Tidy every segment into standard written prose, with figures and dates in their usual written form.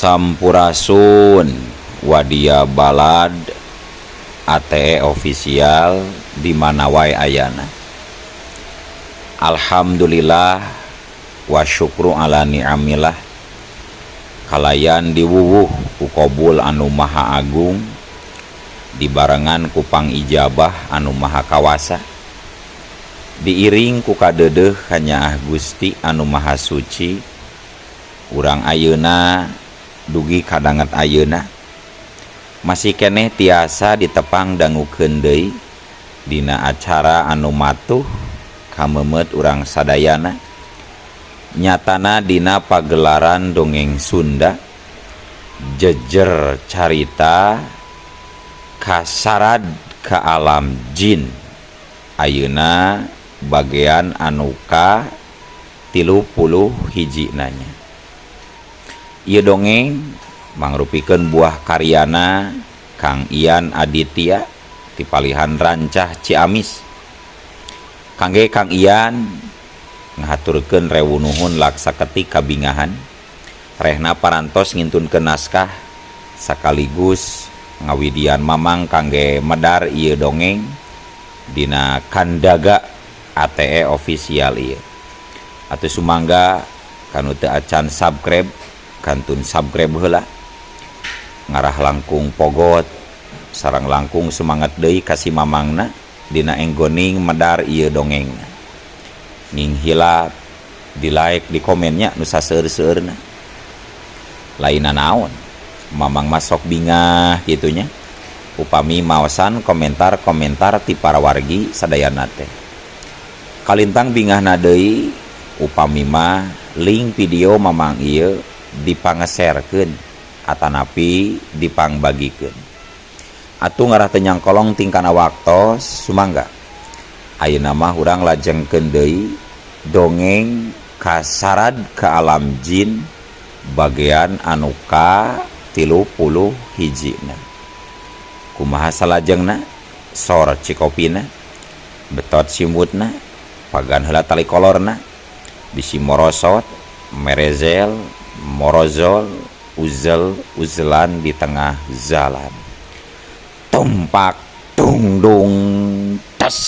Sampurasun Wadia Balad ATE Official di mana wae ayana. Alhamdulillah wa syukru ala ni'amillah kalayan diwuwuh ku qabul anu maha agung dibarengan ku pangijabah anu maha kawasa diiring ku kadeudeuh kanyaah Gusti anu maha suci urang ayeuna dugi kadanget ayeuna masih keneh tiasa ditepang dangukeun deui dina acara anu matuh kameumeut urang sadayana nyatana dina pagelaran dongeng Sunda jejer carita kasarad ka alam jin ayeuna bagean anu ka 31 nanya. Ieu dongeng mangrupikeun buah karyana Kang Ian Aditya ti palihan Rancah Ciamis. Kangge Kang Ian ngahaturkeun rewu nuhun laksa ketik kabingahan rehna parantos ngintunkeun naskah sakaligus ngawidian mamang kangge medar ieu dongeng dina Kandaga ATE Official ieu. Atuh sumangga kanu teu acan subscribe kantun subscribe heula ngarah langkung pogot sareng langkung semangat deui ka si mamangna dina enggoning medar ieu dongengna. Ning hilap di like di komennya nu saseur-seurna. Lainna naon mamang masok bingah kitunya upami maosan komentar-komentar ti para wargi sadayana teh. Kalintang bingahna deui upami mah link video mamang ieu dipangeserkeun atanapi dipangbagikeun. Atuh ngarah teu nyangkolong tingkana waktos sumangga. Ayeuna mah urang lajengkeun deui dongeng kasarad ka alam jin bagean anu ka 31 na. Kumaha salajengna? Sor cikopina, betot simutna, pagan heula tali kolorna, bisi morosot, merezel, morozol, uzel uzelan di tengah jalan. Tumpak tungdung tes.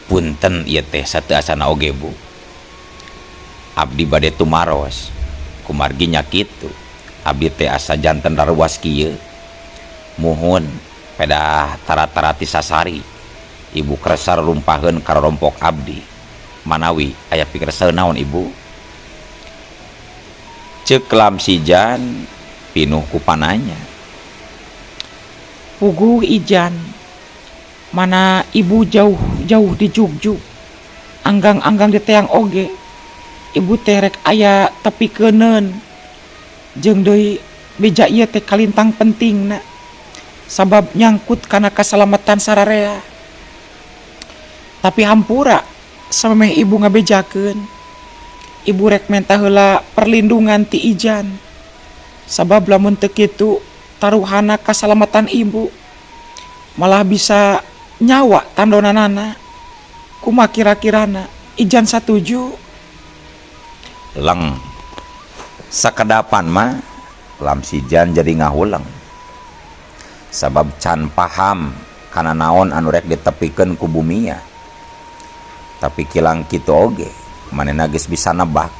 Punten ieu teh sateuacanna oge Bu. Abdi bade tumaros kumargi nya kitu. Abdi teh asa janten raruas kieu. Muhun pedah tara-tara ti sasari. Ibu kersa rumpaheun ka rorompok abdi. Manawi aya pikersel naon Ibu? Ceuk Lamsijan pinuh ku pananya. Puguh Ijan, mana ibu jauh-jauh di Jugjug, anggang-anggang di teang oge. Ibu teh rek aya tepikeuneun. Jeung deui beja ieu teh kalintang pentingna. Sabab nyangkut kana kasalamatan sararea. Tapi hampura samemeh ibu ngabejakeun. Ibu rek menta heula perlindungan ti Ijan. Sabab lamun teu kitu taruhana kasalamatan ibu malah bisa nyawa tandonanana. Kumaha kira-kirana Ijan satuju? Leng sakedapan mah Lamsijan jadi ngahuleng. Sabab can paham kana naon anu rek ditepikeun ku bumia. Tapi kilang kitu oge manehna geus bisa nebak.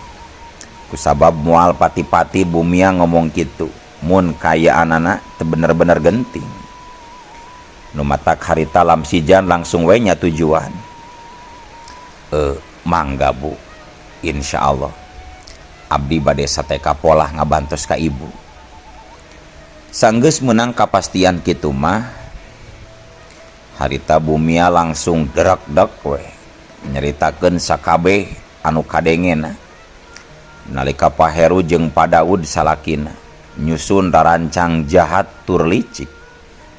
Kusabab moal pati-pati bumia ngomong kitu mun kaayaanana teu bener-bener genting. Nu matak harita Lamsijan langsung we nya tujuan. Mangga Bu, insyaallah abdi bade sateka polah ngabantos ka ibu. Sanggeus meunang kapastian kitu mah harita bumia langsung derekdek we nyaritakeun sakabeh anu kadengena. Nalika Pak Heru jeung Pak Daud salakina nyusun rarancang jahat tur licik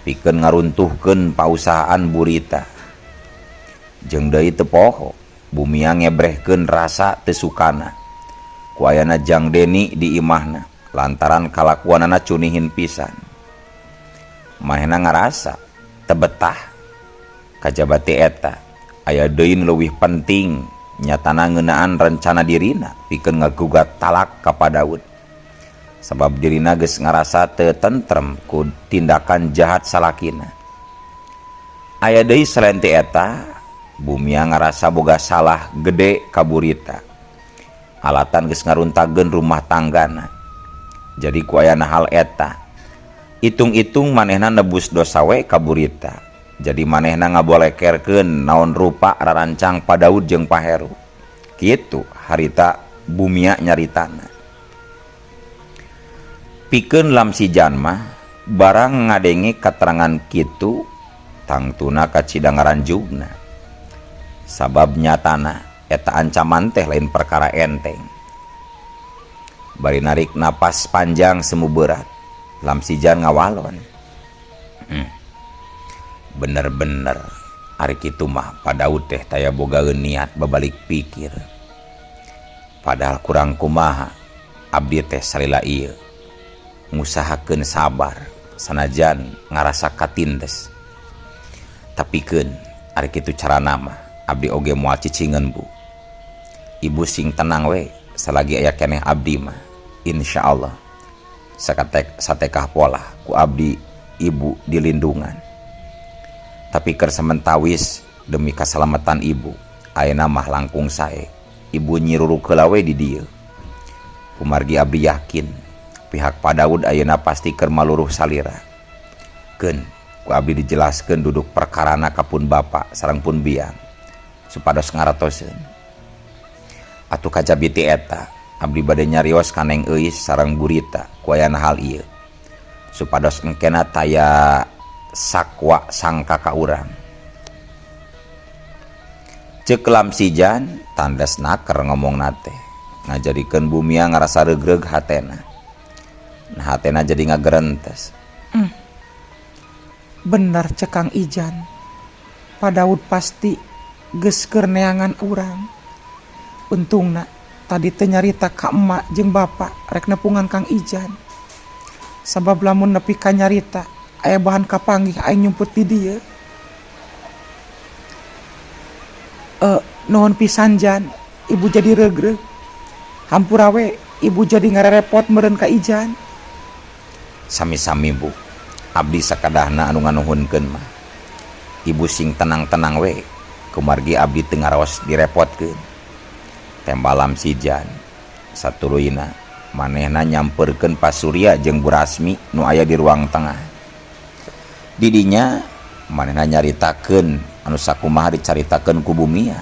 pikeun ngaruntuhkeun pausahaan Burita. Jeung deui teu poho Bumia ngebrehkeun rasa teu sukana ku ayana Jang Deni di imahna lantaran kalakuanana cunihin pisan. Manehna ngarasa teu betah kajaba ti eta aya deui nu leuwih penting nyatana ngeunaan rencana dirina pikeun ngagugat talak ka Pa Daud. Sabab dirina geus ngarasa teu tentrem ku tindakan jahat salakina. Aya deui salain ti eta, Bumia ngarasa boga salah gede ka Burita. Alatan geus ngaruntageun rumah tanggana. Jadi ku ayana hal eta, itung-itung manehna nebus dosa we ka Burita. Jadi manehna ngabolekerkeun naon rupa rarancang Pa Daud jeung Pa Heru. Kitu harita Bumia nyaritana. Pikeun Lamsijan mah barang ngadenge katerangan kitu tangtuna kacida ngaranjugna. Sabab nyatana eta ancaman teh lain perkara enteng. Bari narik napas panjang semu berat, Lamsijan ngawalon. Bener-bener ari kitu mah Pa Daud teh taya bogaeun niat babalik pikir. Padahal kurang kumaha abdi teh salila ieu ngusahakeun sabar sanajan ngarasa katindes. Tapikeun ari kitu carana mah abdi oge moal cicingeun bu. Ibu sing tenang we salagi aya keneh abdi mah insyaallah sakatek satekah polah ku abdi ibu dilindungan. Tapi keur samentawis demi kasalamatan ibu ayeuna mah langkung sae ibu nyiruruk heula we di dieu. Kumargi abdi yakin pihak Pa Daud ayeuna pasti keur maluruh salira. Keun ku abdi dijelaskeun duduk perkarana ka pun bapa sareng pun biang supados ngaratoseun. Atuh kajabi ti eta abdi bade nyarios ka Neng Euis sareng Burita ku ayana hal ieu supados engkena taya sakwa sangka ka urang. Ceuk Lamsijan tandes naker ngomongna teh ngajadikeun Bumia ngarasa regreg hatena. Nah hatena jadi ngagerentes. Bener cek Kang Ijan. Pa Daud pasti geus keur neangan urang. Untungna tadi teh nyarita ka emak jeung bapa rek nepungan Kang Ijan. Sabab lamun nepi ka nyarita aya bahan kapanggih aing nyumput di dieu. Nuhun pisan Jan, ibu jadi regreg. Hampura we ibu jadi ngarerepot meureun ka Ijan. Sami-sami bu, abdi sakadahna anu nganuhunkeun mah. Ibu sing tenang-tenang we, kumargi abdi teu ngaraos direpotkeun. Tembal Lamsijan satuluyna manehna nyampeurkeun Pa Surya jeung Bu Rasmi nu aya di ruang tengah. Didinya manehna nyaritakeun anu sakumaha dicaritakeun ku Bumia.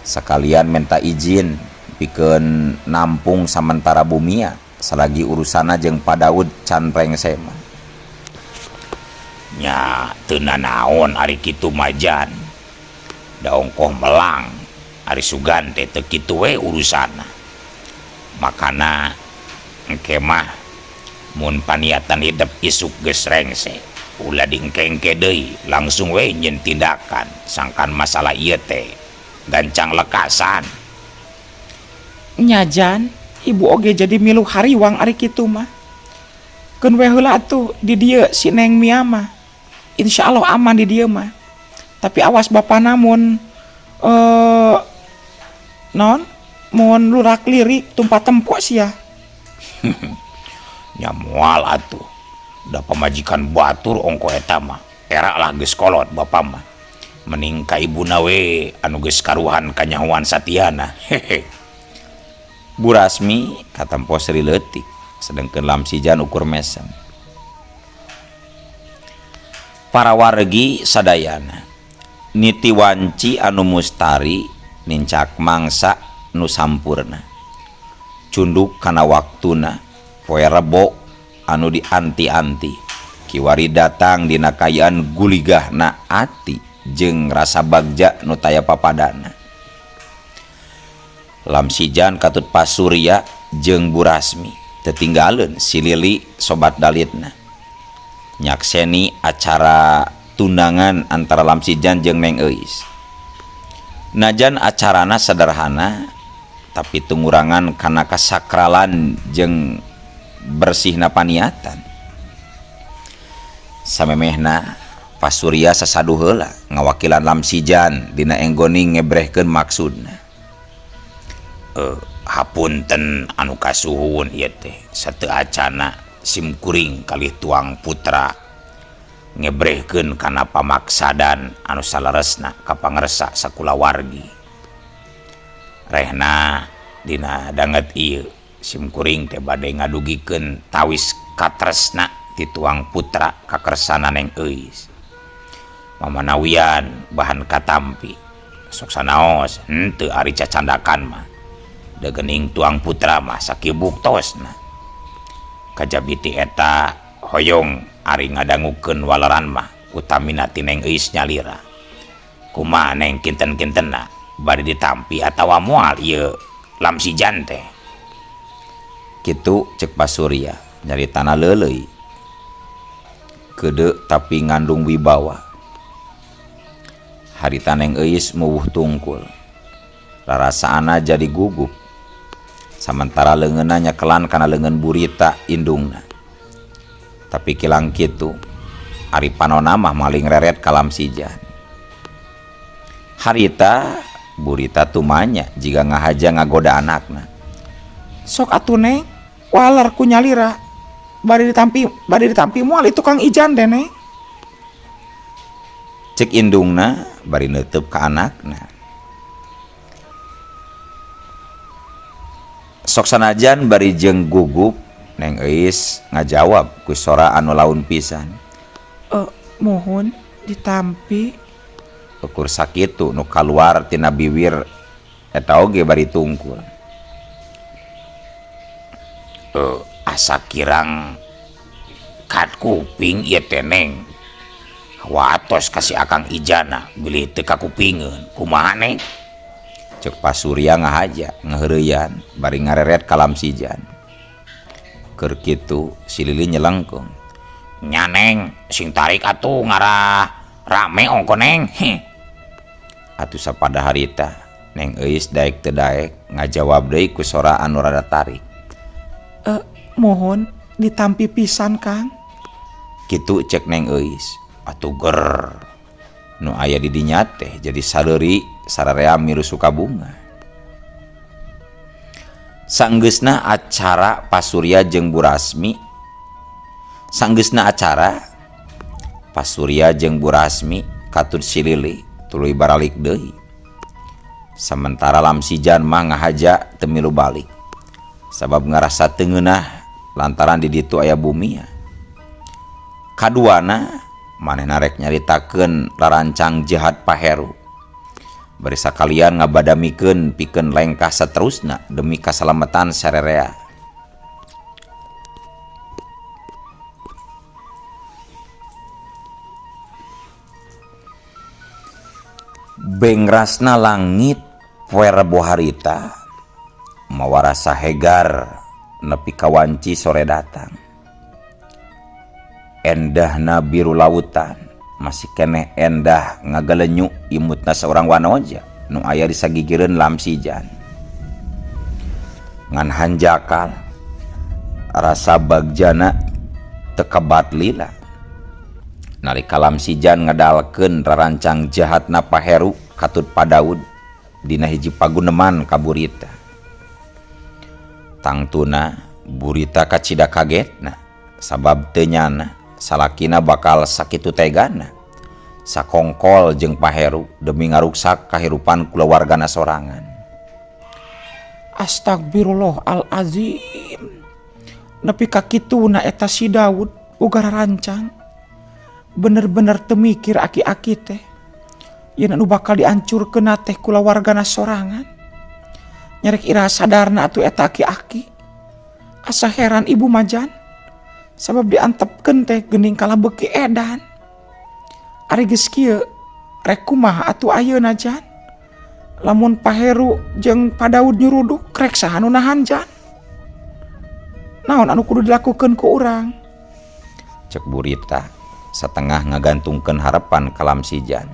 Sakalian menta izin pikeun nampung samentara Bumia salagi urusana jeung Pa Daud can rengse mah. Nya teu nanaon ari kitu mah Jan. Da ongkoh melang ari sugan teh teu kitu we urusana. Makana engke mah mun paniatan hidep isuk geus rengse ulah diengke-engke deui langsung we nyeun tindakan sangkan masalah ieu teh gancang lekasan. Nya Jan, ibu oge jadi milu hariwang ari kitu mah. Keun we heula atuh di dieu si Neng Mia mah. Insyaallah aman di dieu mah. Tapi awas bapana mun naon? Mun lurak lirik tumpah tempo sia. Nya moal atuh. Da pamajikan batur ongko eta mah. Era lah geus kolot bapa mah. Mending ka ibuna we anu geus karuhan kanyahoan satiana. Hehe. Bu Rasmi katempo seri leutik sedengkeun Lamsijan ukur mesem. Para wargi sadayana niti wanci anu mustari nincak mangsa nu sampurna. Cunduk kana waktuna poe Rebo anu dianti-anti kiwari datang dina kaayaan guligahna ati jeung rasa bagja nu taya papadana. Lamsijan katut Pa Surya jeung Bu Rasmi tetinggaleun si Lili sobat dalitna. Nyakseni acara tunangan antara Lamsijan jeung Neng Euis. Najan acarana sederhana tapi teu ngurangan kana kasakralan jeung bersihna paniatan. Samemehna Pak Surya sasaduh heula ngawakilan Lamsijan dina enggoning ngebrehkeun maksudna. Hapunten anu kasuhun ieu teh sateu acana sim kuring kalih tuang putra ngebrehkeun kana pamaksadan anu saleresna ka pangersa sakulawargi. Rehna dina danget ieu sim kuring teh bade ngadugikeun tawis katresna ti tuang putra kakersana Neng Euis. Mamanawian bahan katampi sok sanaos henteu ari cacandakan mah degening tuang putra mah sakieu buktosna. Kajabi ti eta hoyong ari ngadangukeun waleran mah utamina ti Neng Euis nyalira. Kumaha Neng kinten-kintenna bade ditampi atawa moal ieu Lamsijan teh. Kitu cek Pak Surya nyaritana leuleuy. Keudeuh tapi ngandung wibawa. Harita Neng Euis muwuh tungkul. Rarasaana jadi gugup. Samantara leungeunna nyekelan kana leungeun burita indungna. Tapi kilang kitu ari panona mah maling reret ka Lamsijan. Harita burita tumanya jiga ngahaja ngagoda anakna. Sok atuh Neng, waler ku nyalira. Bade ditampi moal itu Kang Ijan deh Neng. Cek indungna bari neuteub ka anakna. Sok sanajan bari jeung gugup Neng Euis ngajawab ku sora anu laun pisan. Mohon ditampi. Ukur sakitu nu kaluar tina biwir eta oge bari tungkul. Asa kirang kat kuping ieu teh Neng. Watos kasih Akang Ijana bilih teu kakupingeun. Kumaha Neng? Cek Pak Surya ngahaja ngaheureyan bari ngareret ka Lamsijan. Keur kitu si Lili nyelengkeung. Nya Neng, sing tarik atuh ngarah rame ongko Neng. Heh. Atuh sapada harita Neng Euis daek teu daek ngajawab deui ku sora anu rada tarik. Mohon ditampi pisan Kang. Kitu cek Neng Euis. Atuh ger nu aya di dinya teh jadi saleuri sararea milu sukabunga. Sanggeusna acara Pak Surya jeung Bu Rasmi. Sanggeusna acara Pak Surya jeung Bu Rasmi katut si Lili tuluy baralik deui. Samentara Lamsijan mah ngahaja teu milu balik. Sabab ngarasa teu ngeunah lantaran di ditu aya bumia. Kaduana manehna rek nyaritakeun rarancang jahat Pak Heru. Bari sakalian ngabadamikeun pikeun lengkah saterusna demi kasalamatan sarerea. Bengrasna langit poe Rebo harita mawa rasa hegar nepi ka wanci sore datang. Endahna biru lautan masih keneh endah ngagalenyu imutna seorang wanoja nu aya di sagigireun Lamsijan. Ngan hanjakal rasa bagjana teu kabat lila. Nalika Lamsijan ngedalkeun rarancang jahatna Pak Heru katut Pa Daud dina hiji paguneman ka Burita. Tangtuna Burita kacida kagetna sabab teu nyana salakina bakal sakitu tegana sakongkol jeung Pak Heru demi ngaruksak kahirupan kulawargana sorangan. Astagfirullahalazim. Nepi ka kituna eta si Daud uga rarancang. Bener-bener teu mikir aki-aki teh. Yen anu bakal diancurkeun teh kulawargana sorangan. Nyerek ira sadarna atuh eta aki-aki. Asa heran ibu majan. Sabab diantepkeun teh geuning kalah beuki edan. Ari geus kieu rek kumaha atuh ayeuna jan? Lamun Pak Heru jeung Pak Daud nyuruduk rek saha nu nahan jan? Naon anu kudu dilakukeun ku urang? Cek Burita satengah ngagantungkeun harapan ka Lamsijan.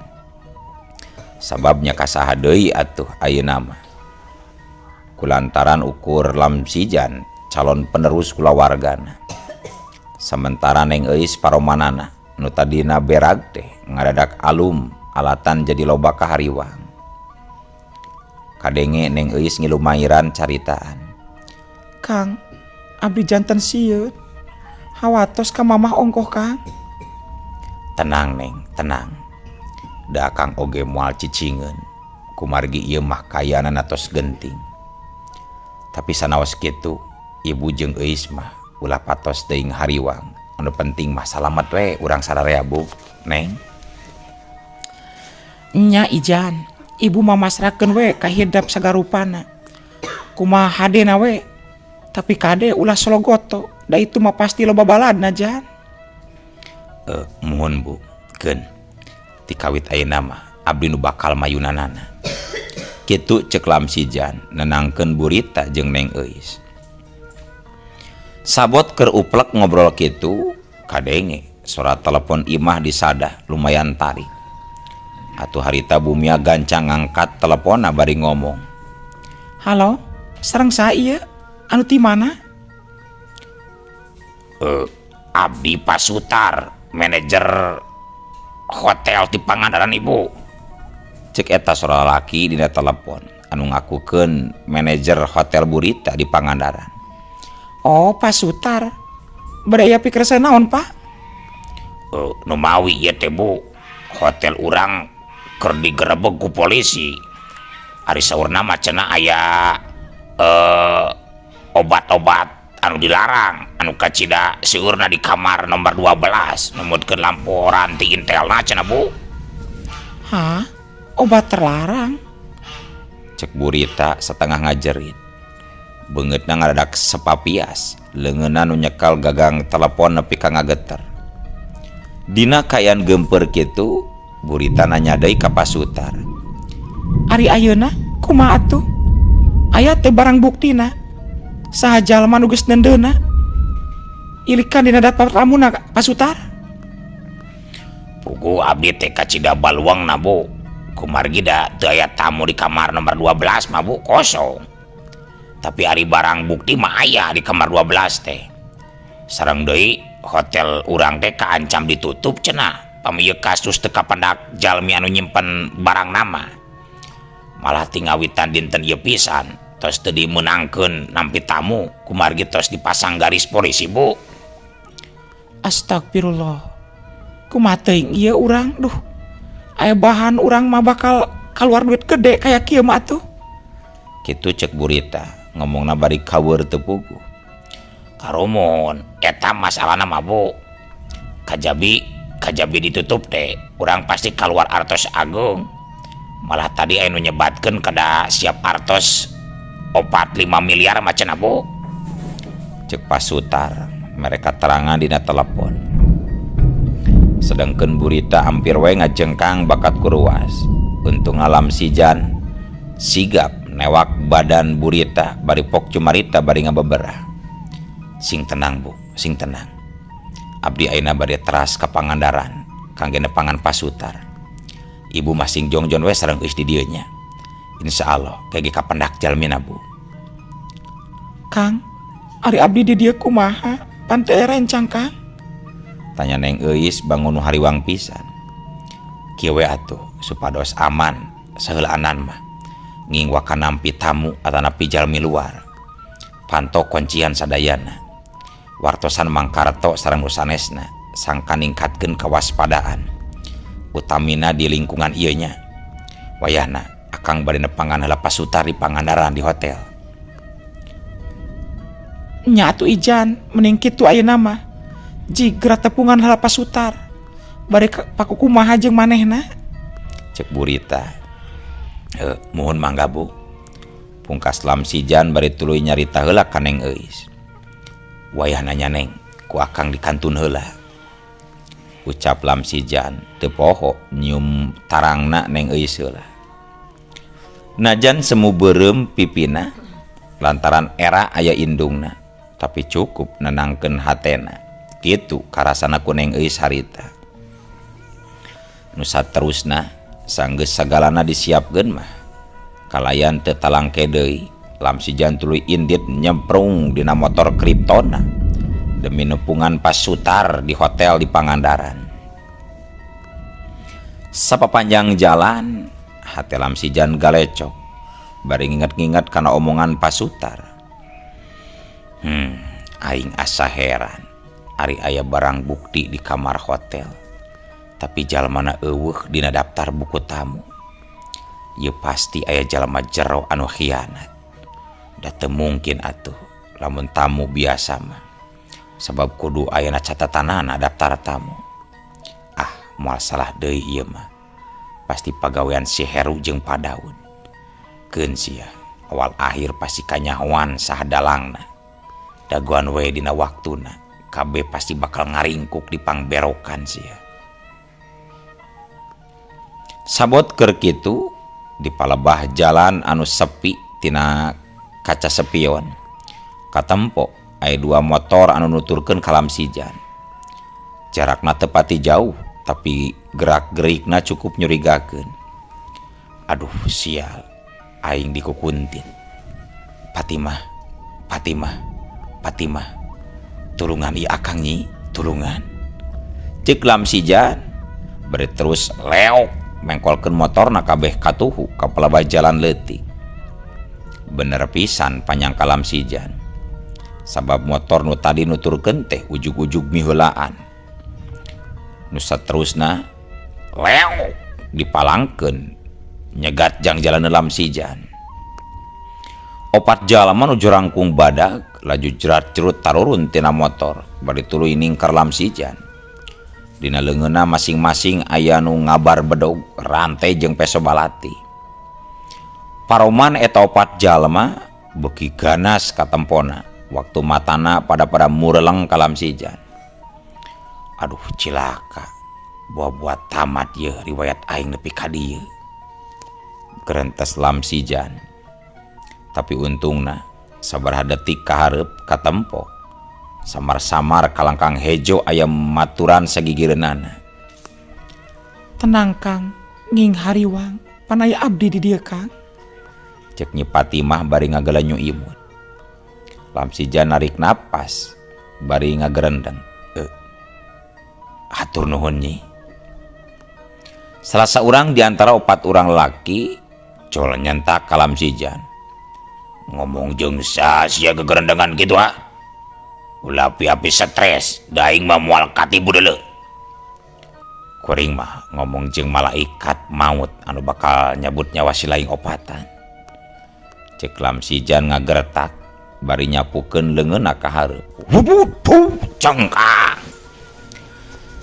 Sababnya ka saha deui atuh ayeuna mah. Kulantaran ukur Lamsijan calon penerus kulawargana. Sementara Neng Euis paromanana nu tadina berag teh ngadadak alum alatan jadi loba kahariwang. Kadenge Neng Euis ngilumairan caritaan. Kang, abdi janten sieun. Hawatos ka mamah ongkoh, Kang. Tenang, Neng, tenang. Da Akang oge moal cicingeun. Kumargi ieu mah kaayaan tos genting. Tapi sanaos kitu, ibu jeung Euis mah ulah patos teuing hariwang. Anu penting mah salamet we urang sararea, Bu, Neng. Nya Ijan, ibu mah masrahkeun we ka hidep sagarupana. Kumaha hadena we. Tapi kade ulah sologoto, da itu mah pasti loba baladna, Jan. Muhun, Bu, keun. Ti kawit ayeuna mah abdi nu bakal mayunanana. Kitu cek Lamsijan nenangkeun Burita jeung Neng Euis. Sabot keur uplek ngobrol kitu, kadenge suara telepon imah disadah lumayan tarik. Atuh harita Bumia gancang ngangkat teleponna bari ngomong. Halo, sareng saha ieu? Anu ti mana? Abdi Pak Sutar, manajer hotel di Pangandaran, Ibu. Cek eta sora lalaki dina telepon anu ngakukeun manajer hotel Burita di Pangandaran. Oh, Pak Sutar. Bade aya pikersa naon, Pak? Numawi ieu teh, Bu, hotel urang keur digerebeg ku polisi. Ari saurna mah cenah aya obat-obat anu dilarang anu kacida seueurna di kamar nomor 12, numutkeun laporan ti intelna cenah, Bu. Hah? Obat terlarang? Cek Burita setengah ngajerit. Beungeutna ngadadak sepapias, leungeunna nu nyekel gagang telepon nepi ka ngageter. Dina kaayaan geumpeur kitu, Burita nanya deui ka Pak Sutar. Ari ayeuna kumaha atuh? Aya teu barang buktina? Saha jalma nu geus neundeunna? Ilikan dina daftar tamuna, Pak Sutar. Puguh abdi teh kacida baluangna, Bu. Kumargi da teu aya tamu di kamar nomor 12 mah, Bu, kosong. Tapi ari barang bukti mah aya di kamar 12 teh. Sareng deui hotel urang teh kaancam ditutup cenah. Pami ieu kasus teu kapendak jalmi anu nyimpen barang nama. Malah ti ngawitan dinten ieu pisan tos teu dimeunangkeun nampi tamu kumargi tos dipasang garis polisi, Bu. Astagfirullah. Kumaha teuing ieu urang, duh. Aya bahan urang mah bakal kaluar duit gede kaya kieu mah atuh. Kitu cek Burita ngomongna bari kaweur teu puguh. Karumun eta masalahna mah, Bu. Kajabi kajabi ditutup teh urang pasti kaluar artos ageung. Malah tadi aya nu nyebatkeun kada siap artos 4-5 miliar mah cenah, Bu. Cek Pak Sutar mere katerangan dina telepon. Sedangkeun Burita hampir we ngajengkang bakat kuruas. Untung Lamsijan sigap newak badan Burita bari pok cumarita bari ngabeberah. Sing tenang, Bu, sing tenang. Abdi ayeuna bade teras ka Pangandaran kangge nepangan Pak Sutar. Ibu mah sing jongjon we sareng geus di dieu nya. Insyaallah kege kapendak jalmina, Bu. Kang, ari abdi di dieu kumaha? Pan teu aya rencang, Kang. Tanya Neng Euis bangun nu hariwang pisan. Kieu we atuh supados aman saheulaanan mah. Nging waka nampi tamu atanapi jalmi luar. Panto kuncian sadayana. Wartosan Mang Karto sareng nu sanesna sangka ningkatkeun kawaspadaan. Utamina di lingkungan ieu nya. Wayahna Akang bade nepangan heula Pak Sutar di Pangandaran di hotel. Nya atuh Ijan, mending kitu ayeuna mah. Jigra tepungan heula Pak Sutar. Bade paku kumaha jeung manehna? Cek Burita. Muhun mangga, Bu. Pungkas Lamsijan bari tuluy nyarita heula ka Neng Euis. Wayahna nya, Neng, ku Akang dikantun heula. Ucap Lamsijan teu poho nyium tarangna Neng Euis heula. Najan semu beureum pipina lantaran era aya indungna, tapi cukup nenangkeun hatena. Kitu karasana ku Neng Euis harita. Nu saterusna Sanggeus sagalana disiapkeun mah kalayan teu talangke deui Lamsijan tuluy indit nyemprung dina motor Kryptona demi nepungan Pak Sutar di hotel di Pangandaran. Sapapanjang jalan hate Lamsijan galecok bari nginget-nginget kana omongan Pak Sutar. Aing asa heran ari aya barang bukti di kamar hotel tapi jalmana euweuh dina daftar buku tamu. Ieu pasti aya jalma jero anu khianat. Da teu mungkin atuh lamun tamu biasa mah sabab kudu ayana catatanana daftar tamu. Ah, moal salah deui ieu mah. Pasti pagawean si Heru jeung Pak Daud. Keun sia, awal akhir pasti kanyahoan saha dalangna. Dagoan we dina waktuna, kabeh pasti bakal ngaringkuk di pangberokan sia. Sabot keur kitu di palebah jalan anu sepi tina kaca sepion katempo aya dua motor anu nuturkeun ka Lamsijan. Jarakna teu pati jauh tapi gerak-gerikna cukup nyurigakeun. Aduh sial, aing dikukuntit. Fatimah, Fatimah, Fatimah, tulungan ieu akang nyi, tulungan. Ceuk Lamsijan bari terus leok mengkolkeun motorna kabeh katuhu ka palebah jalan leutik. Bener pisan panyangka Lamsijan. Sabab motor nu tadi nuturkeun teh ujug-ujug miheulaan. Nu saterusna leok dipalangkeun nyegat jang jalan Lamsijan. Opat jalma nu jurangkung badag laju jerat-jerut tarurun tina motor bari tuluy ningker Lamsijan. Dina leungeunna masing-masing aya nu ngabar bedog, rantai jeung peso balati. Paroman eta opat jalma beuki ganas katempona waktu matana pada-pada mureleng ka Lamsijan. Aduh cilaka, buah-buah tamat yeuh riwayat aing nepi ka dieu. Gerentes Lamsijan. Tapi untungna sabaraha detik kahareup katempo samar-samar kalangkang hejo aya maturan sagigireunana. Tenang Kang, nging hariwang, pan aya abdi di dieu Kang. Cek Nyi Fatimah bari ngagelenyu imut. Lamsijan narik napas bari ngagerendeng. Hatur nuhun Nyi. Salah saurang di antara opat urang laki col nyentak ka Lamsijan. Ngomong jeung saha sia gegerendengan kitu ha? Ulah api-api stres, da aing mah moal katibu deuleu. Kuring mah ngomong jeung malaikat maut anu bakal nyabut nyawa si laing opatan. Cek Lamsijan ngageretak bari nyapukeun leungeunna ka hareup. Hubuh cengkang.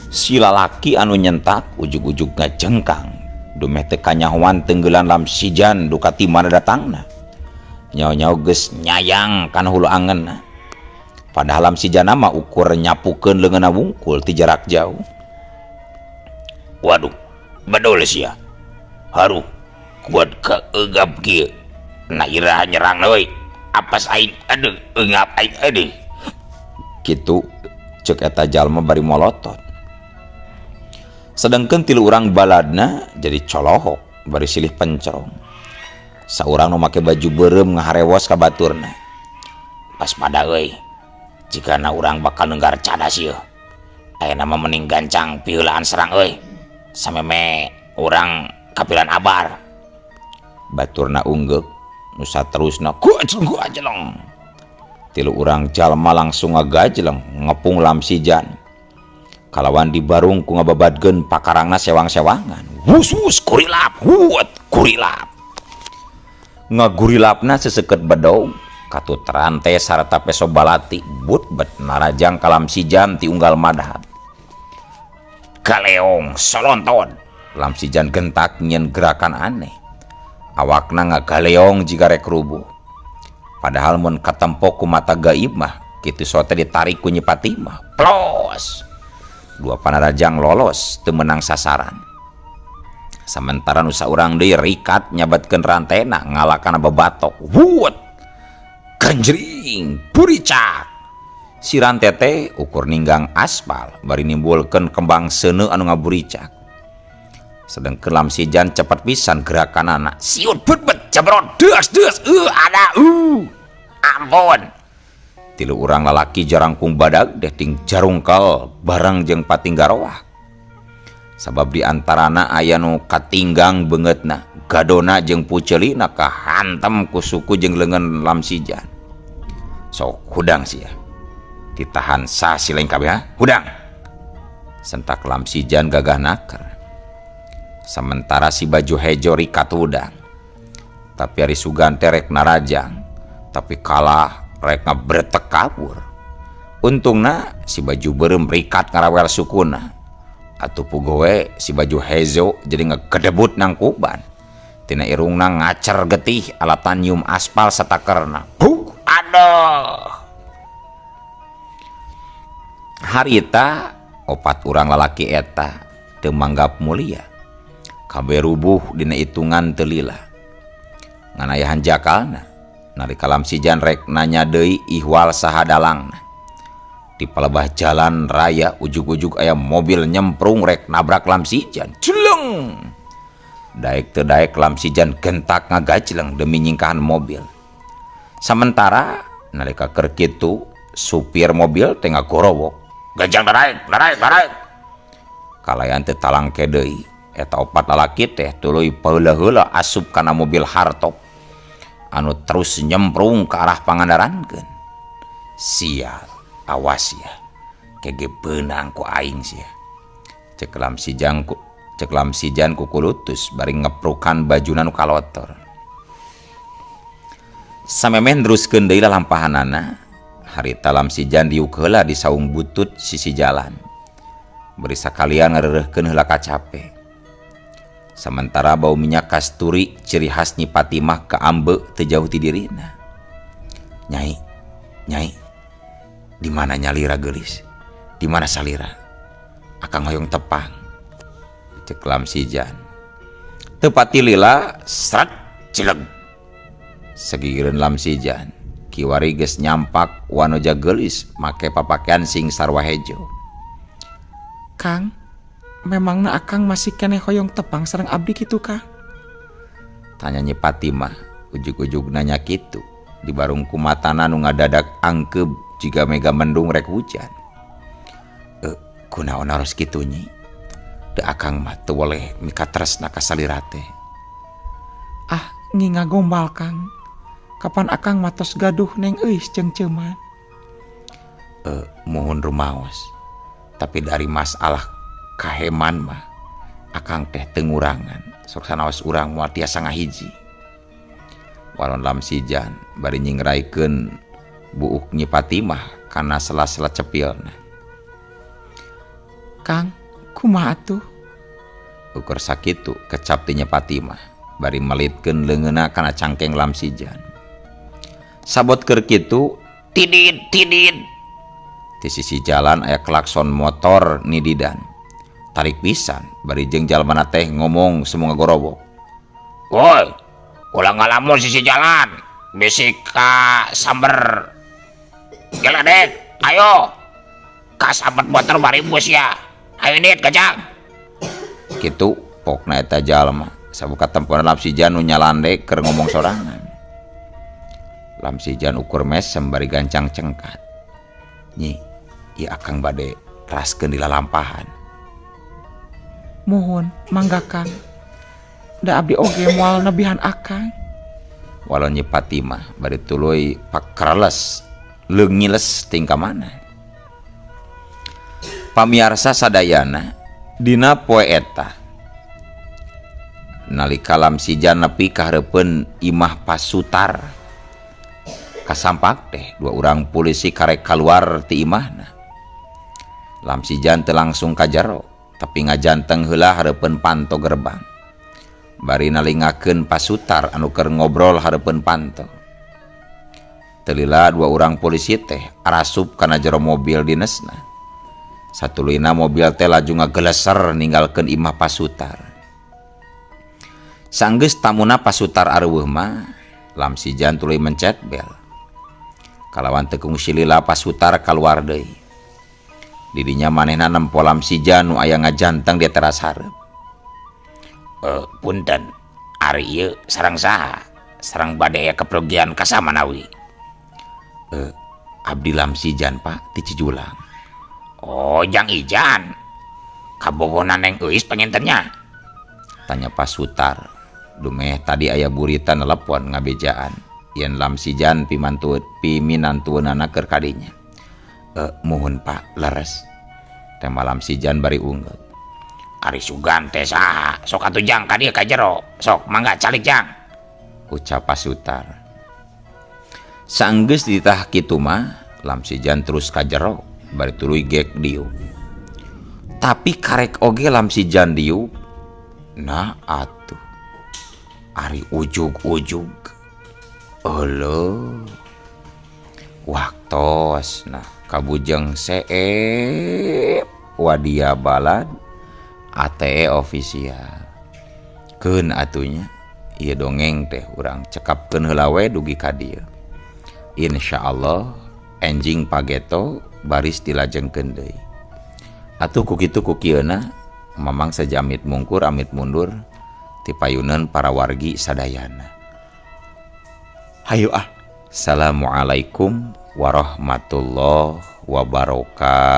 Si lalaki anu nyentak ujug-ujug ngajengkang. Dumeh teu kanyahoan tenggelan Lamsijan duka ti mana datangna. Nyao-nyao geus nyayang kana hulu angeunna. Padahal Lamsijan mah ukur nyapukeun leungeunna wungkul ti jarak jauh. Waduh, bedul sia. Haruh kuat ka eugap kieu. Na iraha nyerang euy. Apas aing aduh eungap aing aduh. Kitu ceuk eta jalma bari molotot. Sedengkeun tilu urang baladna jadi colohok bari silih pencrong. Saurang nu make baju beureum ngaharewos ka baturna. Waspada euy. Jigana urang bakal nenggar cadas ieu. Ayeuna mah mending gancang piheulaan serang euy. Sameme urang kapilan abar. Baturna unggeuk nu saterusna gajleng gajleng. Tilu urang jalma langsung ngagajleng ngepung Lamsijan. Kalawan dibarung ku ngababadkeun pakarangna sewang-sewangan. Wus wus kurilap, huat kurilap. Ngagurilapna seseukeut bedog katut rante sarta peso balati butbet narajang ka Lamsijan ti unggal madhab. Galeong solonton. Lamsijan gentak nyieun gerakan aneh. Awakna ngagaleong jiga rek rubuh. Padahal mun katempo ku mata gaib mah kitu sote ditarik ku Nyi Fatimah. Plos. Dua panarajang lolos teu meunang sasaran. Samentara nu saurang deui rikat nyabatkeun rantena ngalakana babatok. Wuut. Ganjring, buricak. Si rante teh ukur ninggang aspal bari nimbulkeun kembang seuneu anu ngaburicak. Sedengkeun Lamsijan cepet pisan gerakanana. Siut bet bet jebrot deus deus ada ampun. Tilu urang lalaki jarangkung badag deh ting jarungkal bareng jeung patinggaroah. Sabab di antarana aya nu katinggang beungeutna, gadona jeung puceulina kahantem ku suku jeung leungeun Lamsijan. Sok hudang sia. Ditahan sah sileng kabeh ha? Hudang. Sentak Lamsijan gagah naker. Sementara si baju hejo rikat hudang. Tapi ari sugan teh rek narajang, tapi kalah rek ngabretek kabur. Untungna si baju beureum rikat ngarawel sukuna. Atuh pugowe si baju hejo jadi ngegedebut nangkuban. Tina irungna ngacer getih alatan nyium aspal satakerna. Buk, aduh. Harita opat urang lalaki eta teu manggap mulia. Kabeh rubuh dina hitungan teu lila. Ngan aya hanjakalna nalika Lamsijan rek nanya deui ihwal saha dalangna. Di palebah jalan raya ujug-ujug aya mobil nyemprung rek nabrak Lamsijan. Jeleng. Daek teu daek Lamsijan gentak ngagajleng demi nyingkahan mobil. Sementara nalika keur kitu supir mobil teh ngagorowok. Gajang daraek, daraek, daraek. Kalayan teu talangke deui. Eta opat lalaki teh tuluy paheula-heula asup kana mobil hartop anu terus nyemprung ke arah Pangandarankeun. Sial, awas ya. Kege beunang ku aing sia. Cek Lamsijan ku, cek Lamsijan ku kulutus bari ngeprukan bajuna nu kalotor. Samemeh neruskeun deui lalampahanana, harita Lamsijan diuk heula di saung butut sisi jalan. Bari sakalian ngareureuhkeun heula kacape. Sementara bau minyak kasturi ciri khas Nyi Fatimah kaambe teu jauh ti dirina. Nyai, nyai, di mana nyalira geulis? Di mana salira? Akang hoyong tepang. Cek Lamsijan. Teu pati lila sret cileg. Segigireun Lamsijan, kiwari geus nyampak wanoja geulis make papakean sing sarwa hejo. Kang, memangna akang masih keneh hoyong tepang sareng abdi kitu Kang? Tanya Nyi Fatimah, ujug-ujug nanya kitu. Di barung kumatana nu ngadadak angkeub jiga mega mendung rek hujan. Kunaon naros kitu Nyi? Teu akang mah teu woleh mikatresna ka salira teh. Ah, ngi ngagombal Kang. Kapan akang mah tos gaduh neng euis ceungceuman? Muhun rumaos. Tapi dari masalah kaheman mah akang teh teu ngurangan. Sok sanaos urang moal tiasa ngahiji. Walon Lamsijan bari nyingraikeun buuk Nyi Fatimah kana sela-sela cepilna. Kang, kumaha atuh? Ukur sakitu kecap ti Nyi Fatimah bari melitkeun leungeunna kana cangkeng Lamsijan. Sabot keur kitu tidid tidid. Di sisi jalan aya klakson motor nididan. Tarik pisan bari jeung jalmana teh ngomong semua ngagorowok. Woi, ulah ngalamun sisi jalan, bisi ka samber. Geledek, ayo. Kasambet motor barimbus ya. Ayo nit gajang. Kitu pokna eta jalma. Sabuka temponan Lamsijan nu nyalande keur ngomong sorangan. Lamsijan ukur mesem bari gancang cengkat. Nyi, ieu akang bade teraskeun di lalampahan. Muhun, mangga Kang. Da abdi oge moal nebihan akang. Walon Nyi Fatimah bari tuluy pakrales leungiles tingkah mana. Pamiarsa sadayana dina poe eta nalika Lamsijan nepi ka hareupeun imah Pasutar kasampak teh dua urang polisi karek kaluar ti imahna. Lamsijan teu langsung ka jero tapi ngajanteng heula hareupeun panto gerbang. Bari nalingakeun Pasutar anu keur ngobrol hareupeun panto. Teu lila dua urang polisi teh arasup kana jero mobil dinesna. Satuluyna mobil teh laju ngageleser ninggalkeun imah Pasutar. Sanggeus tamuna Pasutar areuweuh mah, Lamsijan tuluy mencet bel. Kalawan teu kungsi lila Pasutar kaluar deui. Didinya manehna nempo Lamsijan nu aya ngajanteng di teras hareup. Punten, ari ieu sareng saha? Sareng bade aya kepergian ka samanawi? Abdi Lamsijan, Pak, ti Cijulang. Oh, Jang Ijan. Kabogohna Neng Euis panginten nya? Tanya Pak Sutar. Dumeh tadi aya burita nelepon ngabejaan yen Lamsijan pimantu piminantueunana keur kadinya. Muhun, Pak, leres. Tema Lamsijan bari unggul. Ari sugan teh saha? Sok atuh, Jang, ka dieu ka jero. Sok mangga calik, Jang. Ucap Pak Sutar. Sanggeus dititah kitu mah Lamsijan terus ka jero bari tuluy gek diuk. Tapi karek oge Lamsijan diuk. Nah atuh. Ari ujug-ujug. Euleuh. Waktos nah kabujeng seep wadia balad ATE official. Keun atuh nya ieu dongeng teh urang cekapkeun heula we dugi ka dieu. Insyaallah enjing pageto baris dilajengkeun deui. Atuh ku kitu ku kieuna Mamang saja amit mungkur amit mundur ti payuneun para wargi sadayana. Hayu ah. Assalamualaikum warahmatullahi wabarakatuh.